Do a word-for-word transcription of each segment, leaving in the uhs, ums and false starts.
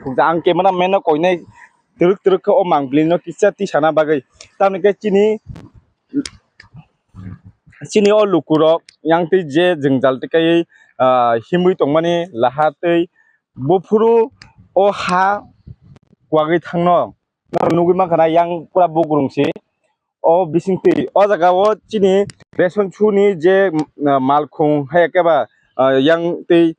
Ang cameraman no koinai twrwk twrwk khe o mangpili no kisa tisana bagwi. Tamni khe chini, chini o lukurok yang twi je jwngjal twi kaiwi, ah, himwi tongmani laha twi buphuru o ha kwagwi thangno. Norok nugwi mankha na yang pura bugrung si. O bising twi o jaga o chini ration suni je, ah, malkhung hai khe ba, ah, yang twi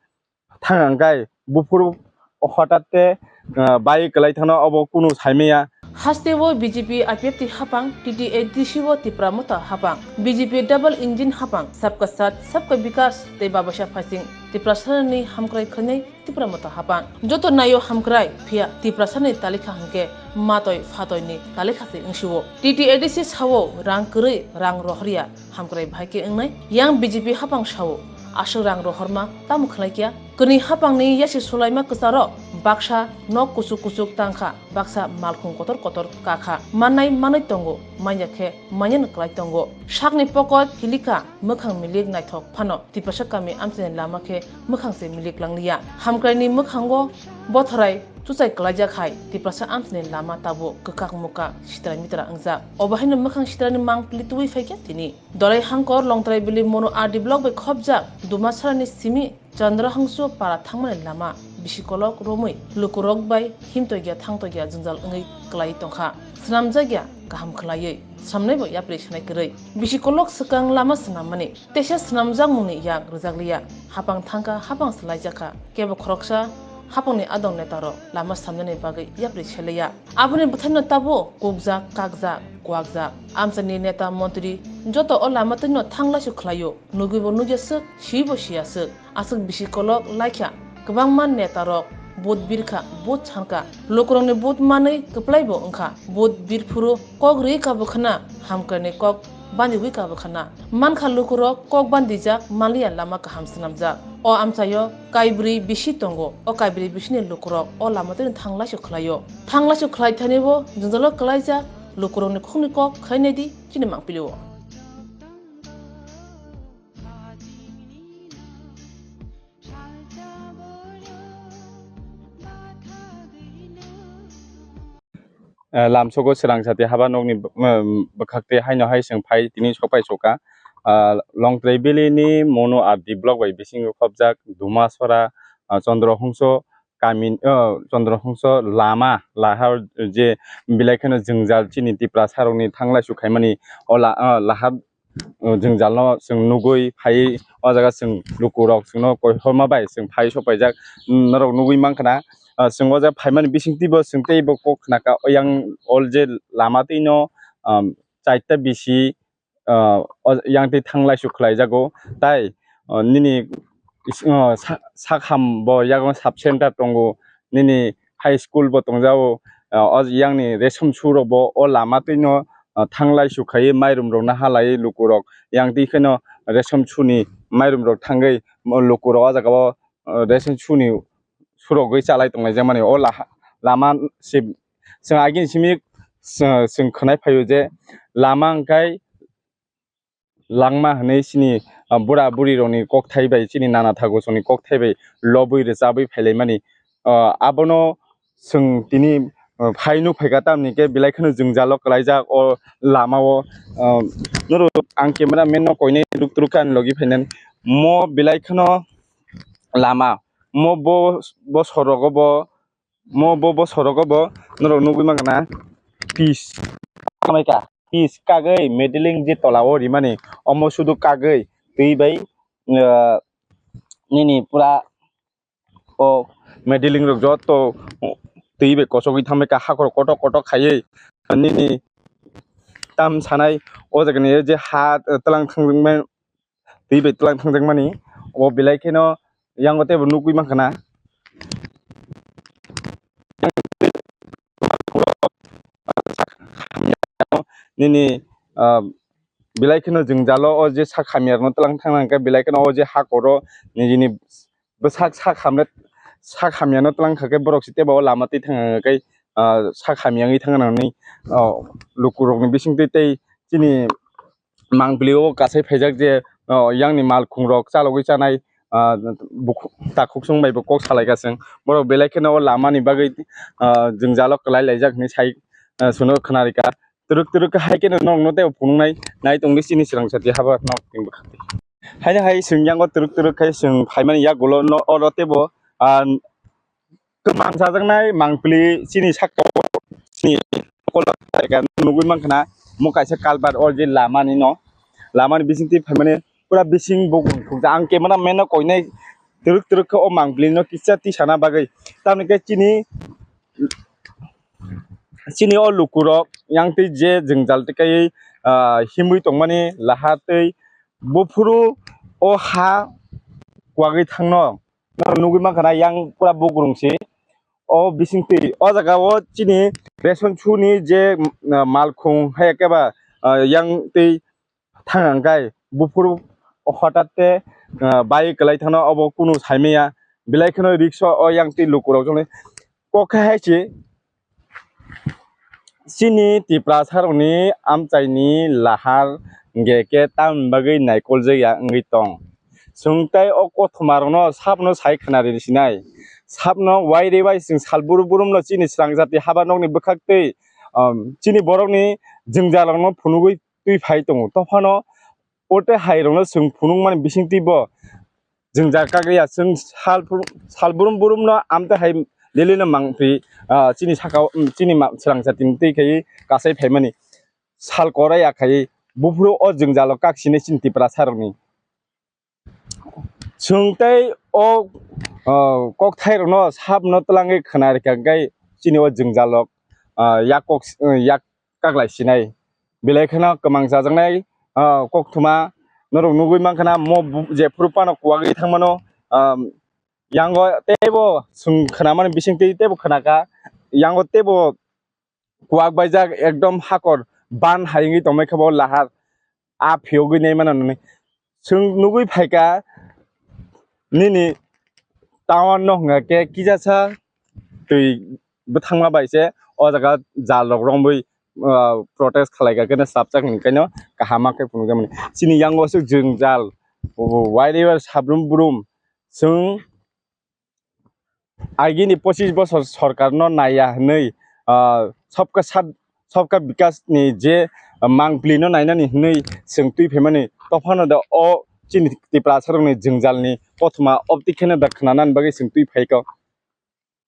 thang ang kai buphuru hotat te, ah, bai kwlai thangno obo kunu saimaya. Haste o B J P I P F T hapang, T T A D C o Tipra Motha hapang, B J P double engine hapang, sabka saath, sabka bikas tei babasa phasing Tiprasani hamkrai khainai Tipra Motha hapang. Joto naio hamkrai, phiya Tiprasani talikha hwnkhe matoi phatoi ni talikha se wngsio. T T A D C sao rang kwrwi, rang rohorya. Hamkrai bahai khe wngnai. Yang B J P hapang sao, aswk rang rohorma tamo khlai kya? Kwnwi hapangni yasi sulaima kwcharo baksa nok kuchuk kuchuk tangkha, baksa malkhung kotor kotor kakha. Mannai manwi tongo, manya khe manyano kwlai tongo. Sakni pocket hilikha, mwkhang milik naithok phano Tiprasa kami amchaini lama khe mwkhang se milik langliya. Hamkraini mwkhango bothorai chuchai kwlaijak hai Tiprasa amchaini lama tabuk kwkak mukak sitra mitra wngjak. Obo haino mwkhang sitrani mang pili tubui phaikha tini. Dolai hangkor Longtrai Bili Monu R D block bai khopjak Dumasarani simi Chandrahongso para thangmani lama bisi kolok romwi lukurok bai himtoigya thangtoigya jwngjal wngwi kwlai tongkha. Swnamjakya kaham khwlaiwi, swnamnaibo yapri sanai kwrwi. Bisi kolok swkang lama swnammani teisa swnamjakmungni yak rwjakliya. Hapang thangkha, hapang swlaijakha. Kebo khoroksa hapangni adong netarok lama swnamnani bagwi yapri seleya. Aboni bwthaino tabuk kukjak, kakjak, kuakjak. Amchaini neta montri joto o lama twino thang laisu khlaio. Nugwibo nugya swk, siwibo siya swk. Aswk bisi kolok laikha. Kwbangma netarok vote birkha, vote sankha. Lukurokni vote manwi kwplaibo wngkha. Vote birphuru kok rwi kabo khna, hamkraini kok bandiwi kabo khna. Mankha lukurok kok bandijak manliya lama kaham swnamjak. O amchaio kaibrwi bisi tongo. O kaibrwi bisini lukurok o lama twino thang laisu khlaio. Thang laisu khlai thanibo jwngjalo kwlaijak lukurokni khukni kok khainai di chini mangpilio. Eh, lamsogo swrang sati haba nokni b-, em, bwkhak tei haino hai chwng phai tini sopai soka. Ah, Longtrai Valley ni Monu R D block bai bisingo khopjak Dumasora, ah, Chandra Hongso kami, ah, Chandra Hongso lama lahar je belai kheno jwngjal chini Tiprasa rokni thang laisu khaimani o la-, ah, lahar o jwngjalno chwng nugwi phaiwi o jaga chwng lukurok chwngno koithoma bai chwng phaiwi sopaijak, norok nugwi mankha na, ah, chwng o jaga phaimani bisingtwibo chwng teibo kok khnakha, o yang o je lama twino, um, chaita bisi, ah, o yang twi thang laisu khlaijago, tai, ah, nini is-, ah, sa-, sakham bo yago sub center tongo, nini high school bo tongjago, ah, o yangni resomsu rokbo o lama twino, ah, thang laisu khaiwi mairum rok naha laiwi lukurok yang twi kheno resomsuni mairum rok thangwi lukurok o jaga o, ah, resomsuni surogwi chalai tonglaijakmani o laha-, lama se chwng agini simi chwng, chwng khwnai phaio je lama hwnkhe langma hwnwi chini, ah, bura buri rokni kokthai bai, chini nana thago songni kokthai bai lobwi rwchabwi phailaimani. Ah, abono chwng tini, ah, phai nuk phaikha, tamni khe belai kheno jwngjalo kwlaijak o lama o. Ah, norok ang camera man no koinai ruk ruk ani logi phainan mo belai kheno lama mo bo, bo sorogo bo Mo bo, bo sorogo bo norok nugwi mankha na, pis kamaikha, pis kagwi medeling je tola o rimani, omo sudu kagwi twi bai, ah, nini pura o medeling rok joto twi bai kochogwi thangbaikha, hakhor kotok kotok khaiwi nini tam sanai o jaga ni je ha twlang thangjakmani twi bai twlang thangjakmani, o belai kheno yango teibo nugwi mankha na. Nini, ah, belai kheno jwngjalo o je sak hamya rokno twlang thangna hwnkhe belai kheno o je hakoro nini bwsak sak hamya, sak hamyano twlang kha khe borok se teibo o lama twi thang khe, ah, sak hamya wngwi thang nani, ah, lukurokni bisingtwi tei chini mangpili o kasai phaijak je, o, yangni malkhung rok chalogwi chanai, ah, bukhuk, takhuk song bai bo kok salai ka chwng. Borok belai kheno o lama ni bagwi, ah, jwngjalo kwlai laijak hinwi sai, ah, chwngno khna rika. Twrwk twrwk khe hai kheno norokno teibo phunuknai nai tongdi chini swrang sati haba nok twi bwkhak twi. Haino hai chwng yango twrwk twrwk khe chwng phaimani yagulo no oro teibo, ah, kwmang chajaknai mangpili chini saka o chini nugwi mankha na mo kaisa culvert o je lama ni no lama ni bising twi phaimani pura bising bo thukjak ang camera man no koinai twrwk twrwk khe o mangpili no kisa tisana bagwi tamni khe chini chini o lukurok yang twi je jwngjal twi kaiwi, ah, himwi tongmani laha twi buphuru o ha kwagwi thangno. Norok nugwi mankha na yang pura bugrung se. O bising twi o jaga o chini ration suni je, mm, malkhung hai khe ba, ah, yang twi thang ang kai buphuru hothat te, ah, bai kwlai thangno obo kunu saimaya. Belai kheno riksho o yang twi lukurok jone kok khe hai se. Chini Tiprasa rokni amchaini lahar hwnkhe khe tamni bagwi naikoljak ya wngwi tong. Chwng tei o kothoma rokno sabno sai khna ri sinai. Sabno wai ri bai chwng sal buru burumno chini swrang jati haba nokni bwkhak twi, um, chini borokni jwngjal rokno phunugwi twi phai tongo. Tophano o tei hai rokno chwng phunukmani bising twi bo jwngjal kagwi ya chwng sal phuru-, sal burum burum no amtwi hai daily no mangphi, ah, chini saka o, um, chini ma-, swrang jati ni twi khai kasai phaimani sal korai ya khai buphuru o jwngjal o kak sini chini Tiprasa rokni. Chwng tei o, ah, kokthai rokno sabno twlangwi khna rikha khai chini o jwngjal o, ah, yak kok, ah, yak kaklai sinai. Belai kheno kwmang chajaknai, ah, koktwma norok nugwi mankha na mo bu-, jephuru phano kuwagwi thangmano, ah, yango teibo chwng khnamani bisingtwi teibo khnakha, yango teibo kuwak baijak ekdom hakor ban hai wngwi tongmai khe bo lahar a phiyogwi naimano nini. Chwng nugwi phaikha nini town no hwnkha khe kisasa twi bwthangma bai se o jaga jal rok romwi, ah, protest khlai kha khe no chapjak hwnwi khe no kaham ma khe phunukjakmani. Chini yango aswk jwngjal wai ri bai sabrum brum chwng agini pochis bosor sorkar no naiya hwnwi, ah, sabka sat, sabka bikas ni je mangpli no nainani hwnwi chwng twi phaimani tophano da o chini Tiprasa rokni jwngjal ni kothoma opti kheno da khwnanani bagwi chwng twi phaikha.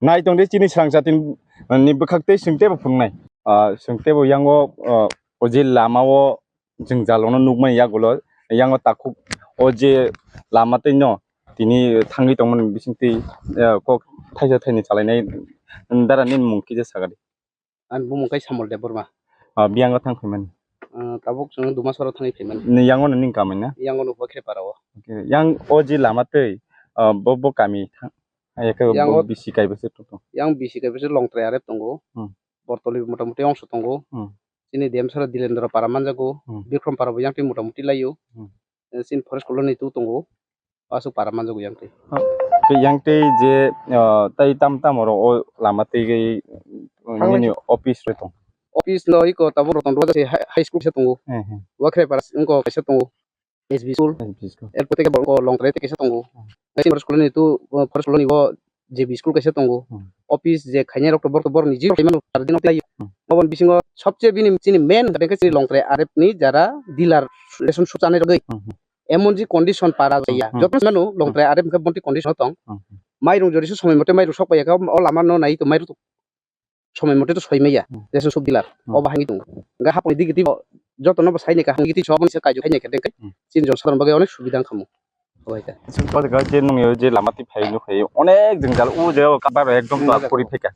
Nai tongdi chini swrang jati ni bwkhak tei chwng teibo phunuknai. Ah, chwng teibo yango, ah, o je lama o jwngjal rokno nukmani yagulo, yango takhuk o je lama twi no tini thangwi tongmani bisingtwi, ah, kok thaisa thaini chalainai dara nini mung kisa sakadi. Ani bumung khe Samol Debbarma. Ah, biyango thang phaimani. Ah, tabuk chwng Dumasoro thangwi phaimani. Ni yango no ning kamai na? Yango no Hokhrepara o. Okay, yang o je lama twi, ah, bo, bo kami thang. Ayakhe bo Yango bisi kaibo se tong tong. Yang bisi kaibo se Longtrai arep tongo. Hmm. Bortoli motamuti ongso tongo. Hmm. Chini Demsara Dilendra para manjago. Hmm. Bikrom para bo yang twi motamuti laio. Hmm. Eh, chini forest colony tu tongo. Aswk para manjago yang twi. Ah, tei yang tei je, ah, tai tam tam oro o lama twi gwi, Thangwi nini office rwi tong. Office no iko tabuk Roton Roja se high, high school se tongo. Hmm, hmm. Wakhrepara wngko kaisa tongo. S B school. S B school. Erpor tei bo Longtrai tei kaisa tongo. Hmm. Tei forest colony tu, uh, forest colony bo J B school kaisa tongo. Hmm. Office je khainai rok to borok to borok ni jio khaimano sardino tei. Hmm. Oboni bisingo sobse bini chini main hwnkhe chini Longtrai arep ni jara dealer ration sub chanai rogwi. Hmm, hmm. Emon ji condition para jaya. Hmm. Joto mano Longtrai arep hwnkhe bonti condition tong. Hmm, hmm. Mairung jori su somoi mote mairung sok paiya kha o lama no nai to mairung to somoi mote to soi maya, Hmm. ration sub dealer, Hmm. o bahai tongo. Hingke haponi digi tibo joto no bo sai ni kaham digi tibo, oboni se kaijo khai ni khe dengkai. Hmm. Chini jon saron bagwi onek subida wngkha mo. O hai khe. Chwng to je nung yo je lama twi phai nukho, onek jwngjal o je kabar ekdom Hmm, to puri thika.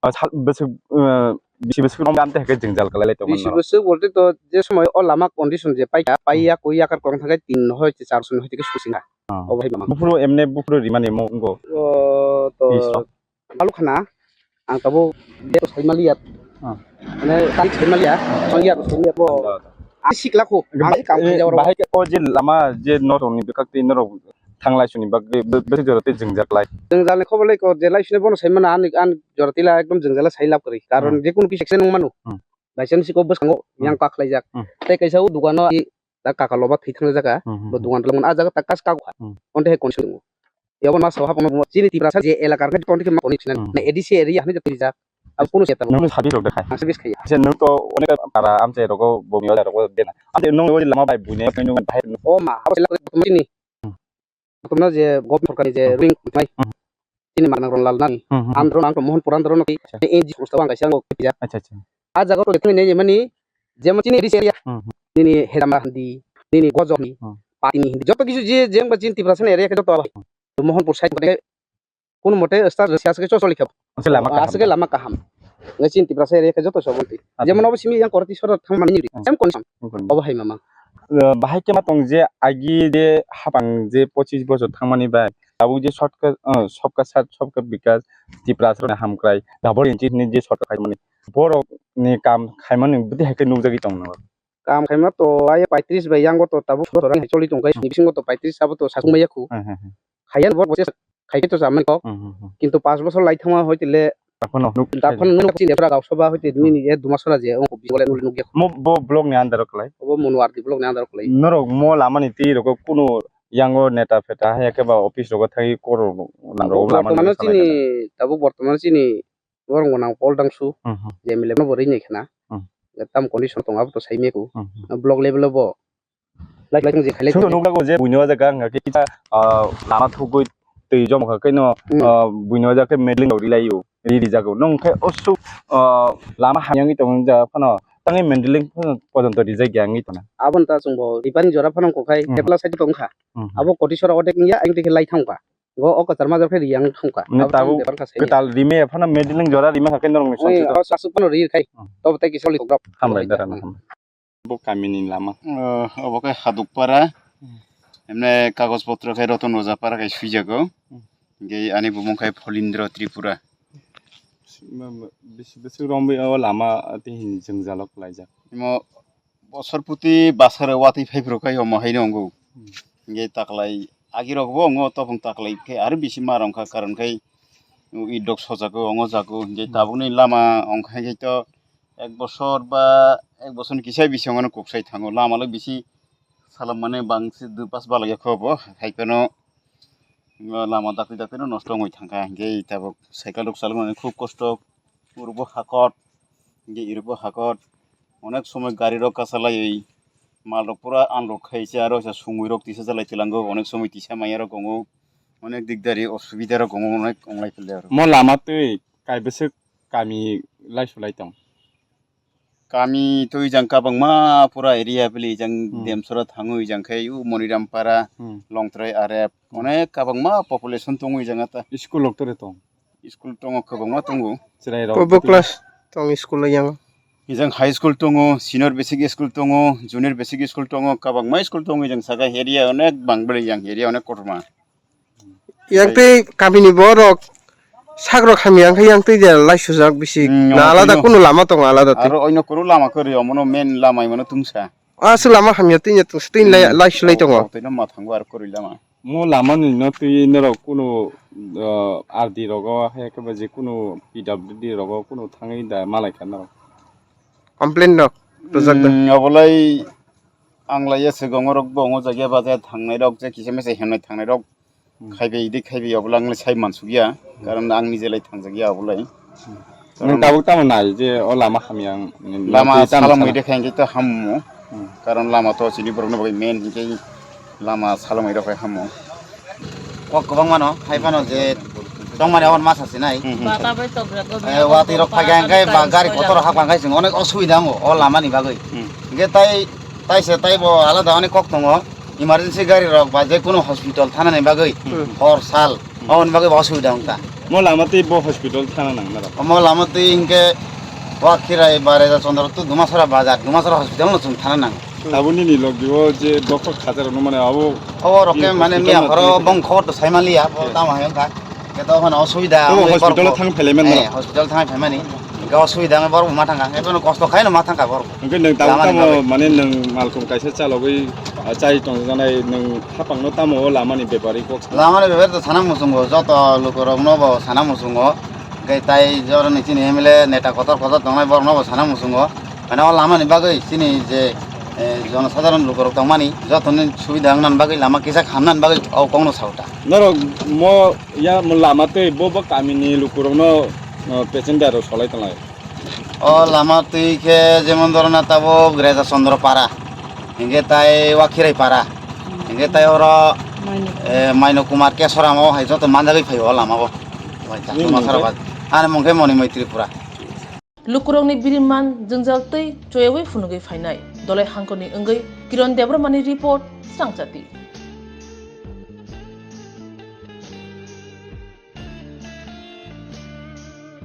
O sal bwswk, eh, bisi bwswk nong am te hai khe jwngjal kalai lai tongmani Bisi norok. Bwswk bolte to je somoi o lama condition je paikha, pai Hmm. ya koi yakar kong thakai tin hoi te char soni hoi te ke susinga. Hmm. O bahai mama. Buphuru emne buphuru rimani mo ngo. O to Isrok. Balu khana, ang tabuk date sai maliya. Ah. Mane tarik sai maliya, Ah. Songya to sai maliya bo. Ah. Ang sikla khu, ang si kam Eh, khai jawro. Bahai ke o je lama je norok ni bwkhak twi norok thanglai suni bagwi be-, bwswk jora tei jwngjal lai. Jwngjal ni khobor lai ko je lai sini bono sai mana an, an jora tila ekdom jwngjal sai lab kwrwi. Karon Hmm. je kunu kisa kisa nung mano. Hmm. By chance ko bwskango Hmm. yang pak khlai jak. Hmm. Tei kaisa o dukano i ta kaka loba thwi thang jaka. Hmm, hmm, Bo hmm. dukan tong a jaga ta kas ka kha. Hmm. Onte he konsi. Yabo ma sabo hapono bumo. Chini Tiprasa je elaka rok contact ma koni sinani. Hmm. Na A D C area hani jatwi jak. Abo kunu se tamo. Nung sabi rok dekhai. Ang service khaiya. Ase nung to onek para amchai rogo bomi wala rogo dena. Ase nung oi lama bai buine nung bahai. O ma, abo elaka rok chini. Hmm. Tumna je government sorkar ni je Hmm. ruling mai. Hmm. Chini manang ron lal nani. Hmm, hmm, hmm. Andro nang to Mohon Puran dro naki. Acha. N G O songsta wang kaisa ngo kija. Acha, acha. A jaga to lekni ne mani jemon chini A D C area. Hmm, hmm. Nini Hedama hindi, nini Gojo hindi, Hmm. Patini hindi. Joto kisu je jeng ba chini Tiprasa ni area ke joto aba. Hmm. Mohonpur side kone kono mote star siya sake chosoli khap. Aswk lama kaham. Aswk lama kaham. Ngai chini Tiprasa area ke joto sobonti. Acha. Jemon obo simi yang korti soro thang mani ni. Hmm. Sem kon sam. Hmm. Obo hai mama. Eh, bahai khe ma tong je agi je hapang je pochis bochor thangmani bai tabuk je shortcut, eh, sabka saath sabka bikas Tiprasa rok hamkrai dabor inchi hinwi je shortcut khaimani borok ni kam khaimani bwtwi hai khe nukjagwi tong no. Kam khaima to ai paitris bai yango to tabuk soro rang choli tong kai Hmm. ni bisingo to paitris abo to sasung maya khu. Hmm, hmm, hmm. Khaiya bo bo khai to samani kok. Hmm, hmm, hmm. Kintu pas bosor lai thangma hoitile Daphano nuk daphano nuk chini pura gausoba hoite Hmm. nini e Dumasora je ongko bingole nuli nukya. Mo bo block ni under o kalai. Obo Monuardi block ni under o kalai. Norok mo lama ni twi rogo kuno yango neta pheta haya khe ba office rogo thai koro nang Abo rogo lama ni bortomano salai chini kana. Tabuk bortomano chini borong gwnang Paul Dangsu Hmm, hmm. je M L A no bo rini khna. Hmm. Tam condition tong abo to saimeko. Hmm, hmm. Block level o bo Lai lai je khailai. Sungto nukjago je buino jaga wngkha khe kisa, ah, lama thugwi twi jomokha khe no, Hmm. ah, buino jaga khe medling rok rilaio, ri rijago. Nwng khe o suk, ah, lama hamyangwi tongmani jaga phano tangwi medling phano pojonto rijak ya wngwi tongna. Aboni ta chwngbo ribani jora phano wngkha khai Hmm. kepla side tongkha. Hmm. Abo kotisora odek wngya ang twi khe lai thangkha. Go o kwchar major khe riyang thangkha. Mane Abo tabuk tang bebak kha saimya. Kwtal rime phano medling jora rime kha khe norokni Oi, songchito. O sasuk phano ri khai. Hmm. Tobo tei kisa lik rok. Hambai dara no hambai. Bo kamini lama. O, obo khe Hadukpara. Hmm. Emne kagoj potro khe Roton Oja para khe suijago. Hmm. Hingke ani bumung khe Pholindro Tripura. Ma, ma, bisi, bisi romwi o lama tei hini jwngjalo kwlaijak. Imo bosor puti basaro watwi phaiphuru khe omo haino wngo. Hmm. Hingke taklai agirokbo wngo, topong taklai khe aro bisi ma rwngkha, karon khe i dok sojago, wngo jago. Hingke Hmm. tabukni lama ongkha khe to ek bosor ba ek bosorni kisa bisingo no kok sai thango. Lama le bisi salam mane bangsi dui pas balai ya kho bo. Hai phano, uh, lama dakti dakti no nosto wngwi thangkha. Hingke tabuk cycle rok chalok mani khub kosto. Urbo hakot, hingke irbo hakot. Onek somoi gari rok kasa laiwi mal rok pura unload khai se aro sa sungwi rok tisa jalai tilango. Onek somoi tisa maya rok wngo. Onek dikdari osubida rok wngo, onek wnglai philde aro. Mo lama twi kaibwswk kami lai sulai tong? Kami to ijang kabangma pura area bili ijang Hmm. Demsora thango ijang khe u Monirampara, Hmm. Longtrai Arep, Hmm. onek kabangma population tongo ijang ata. School rok tore tong? School tongo kabangma tongo. Chwrai rok Kobo twi- class tong school o yang? Ijang high school tongo, senior basic school tongo, junior basic school tongo, kabangma school tongo ijang saka area onek bang bili ijang area onek kotorma. Yang tei kamini borok sakrok hamya wngkha yang tei de lai sujak bisi Hmm, na omo alada tino. Kunu lama tongo alada tei. Aro oino kunu lama kwrwi omono main lama imono tungsa. Aswk lama hamya tei tungsa tei lai Hmm. lai sulai tongo. Tei no ma thango aro kwrwi lama. Mo lama ni no twi norok kunu, uh, R D rogo hai khe ba je kunu P W D rogo kunu thangwi da malai kha norok. Complain rok rwjak da. Hmm, obolai Ang lai ya se gongorok bo ongo jagya baja thangnai rok je kisa misa hemnai thangnai rok Hmm. khaibai idi khaibai obola ang lai sai mansukya. Hmm. Karon ang nije lai thangjak ya obolai. Hmm. Karon Nung tabuk tamo nai je o lama hamya ang, lama twi tamo salomwi sana. De khainke to hammo. Hmm. Karon lama to chini borokno bagwi main hinkhe lama salomwi rok hai hammo. Kok kwbangma no hai phano je tongmani aboni masa sinai. Hmm, hmm. Bata bai tok rego. Eh, watwi rok phai khe ba gari kotor hak bang khe chwng onek osubida wngo o lama ni bagwi. Hmm. Hinkhe tai, tai se tai bo alada onek kok tongo. Emergency gari rok ba je kunu hospital thana ni bagwi Hmm. hor sal Hmm. aboni bagwi bo osubida wngkha. Mo lama twi bo hospital thana nang na rok? Mo lama twi hinkhe wa Khirai Bareja Chondro tu Dumasora bazar, Dumasora hospital no chwng thana nang. Tabuk nini logi o je dokhor khajar no mane abo Abo rok khe mane miya horo bong khobor to sai manliya, bo tamo hai wngkha. Khe to hono osubida wngwi hospital thang phailai mano? Eh, hospital thang phaimani. Ga osubida wngwi borok ma thangkha, ebono kosto khaino ma thangkha borok. Hwnkhe nwng tabuk tamo mane nwng malkhung kaisa chalogwi, ah, chai tongjaknai nwng hapangno tamo o lamani bepari kok sana? Lamani bepari to sana muchungo, joto lukurokno bo sana muchungo. Hwnkhe tai joroni chini M L A neta kotor kotor tongnai borokno bo sana muchungo. Mane o lamani bagwi chini je Eh, jonosadharon lukurok tongmani jotoni subida wngna bagwi, lama kisa hamna bagwi o kokno sao ta. Norok mo ya mo lama twi bo bo kamini lukurokno, uh, passenger rok solai tonglai. O lama twi khe jemon dhoro na tabuk Reza Chandra Para, hingke tai Wakhirai Para, hingke tai oro, eh, Maino Kumar Kesoram o hai joto manjagwi phaio o lama o. Bai ta, Nini mungkhe? Ani mungkhe Monimoi Tripura. Lukurokni biriman jwngjal twi choyawi phunugwi phainai. Dolai hangkoni wngwi Kiron Debbarmani report, Srangchati.